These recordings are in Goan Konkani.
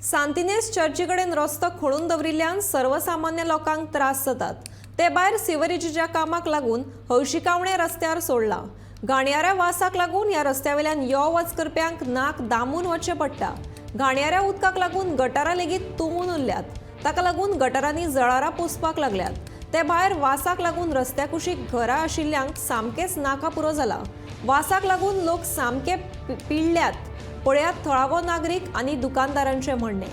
सांतिनेज चर्ची कडेन रस्तो खोडून दवरिल्ल्यान सर्वसामान्य लोकांक त्रास जातात. ते भायर सिवरेजीच्या कामाक लागून हळशिकावणे रस्त्यार सोडला. घाणयाऱ्या वासाक लागून ह्या रस्त्यावेल्यान यो वच करप्यांक नाक दामून वचचें पडटा. घाणयाऱ्या उदकाक लागून गटारां लेगीत तुंबून उरल्यात. ताका लागून गटारांनी जळारां पोसपाक लागल्यात. ते भायर वासाक लागून रस्त्या कुशीक घरां आशिल्ल्यांक सामकेंच नाका पुरो जाला. वासाक लागून लोक सामके पिडल्यात. पळयात थळावो नागरीक आनी दुकानदारांचें म्हणणें.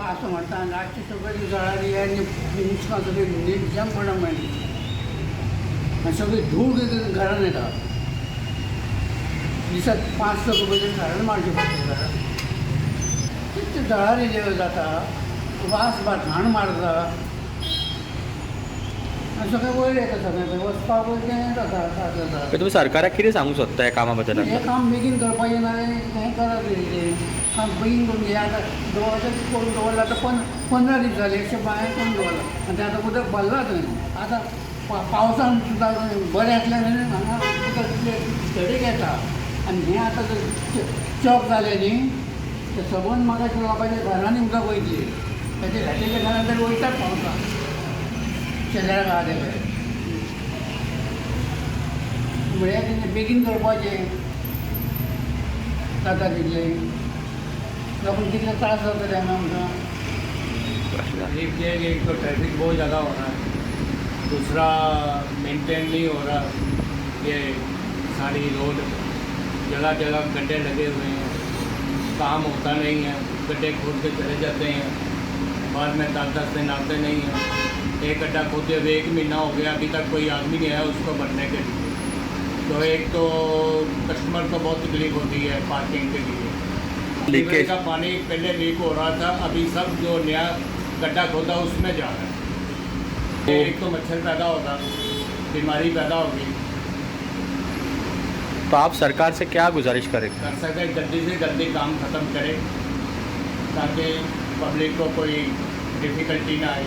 असं म्हणटा रातची सगळी जळारी आनी उदकां सगळी निजाम पडा मेळ्ळी आनी सगळी धूळ घरान येता. दिसाक 500 रुपये घरान मारचे पडटा. घरान ते जळारी जे जाता, वास घाण मारता आनी सगळें वयर येता, सगळें वचपाक वयर तें जाता, त्रास जाता. तुम्ही सरकाराक कितें सांगूंक सोदता ह्या कामा बद्दल? हें काम बेगीन करपाचें ना हें करात तें काम बेगीन करून घेया. आतां दवरचें करून दवरलां, आतां 15 दीस जाले अशें बांय करून दवरलां आनी तें आतां उदक भरलां थंय. आतां पावसान सुद्दां बरें आसलें न्ही, हांगा उदक इतलें धडीक येता आनी हें आतां चॉक जालें न्ही, तें सबंद म्हाका लोकांच्या घरांनी उदक वयतलें. ताच्या घाट्याच्या घरान तरी वयतात पावसान शेजाऱ्या आहा ते म्हळ्यार तें बेगीन करपाचें जाता तितलें. लोकांक कितले त्रास जाता ते हांगा आमकां. एक ये एक तो ट्रैफिक बहुत ज़्यादा हो रहा है, दूसरा मेंटेन नहीं हो रहा ये सारी रोड, जगह जगह गड्ढे लगे हुए हैं, काम होता नहीं है, गड्ढे खोद के चले जाते हैं, बाद में 10-10 दिन आते नहीं हैं. एक गड्ढा खोदे हुए 1 महीना हो गया, अभी तक कोई आदमी नहीं आया उसको भरने के लिए. तो एक तो कस्टमर को बहुत तकलीफ होती है पार्किंग के लिए. लीकेज का पानी पहले लीक हो रहा था, अभी सब जो नया गड्ढा खोदा उसमें जा रहा है. एक तो मच्छर पैदा होगा, बीमारी पैदा होगी. तो आप सरकार से क्या गुजारिश करेंगे? कर सके जल्दी से जल्दी काम ख़त्म करे ताकि पब्लिक को कोई डिफ़िकल्टी ना आए.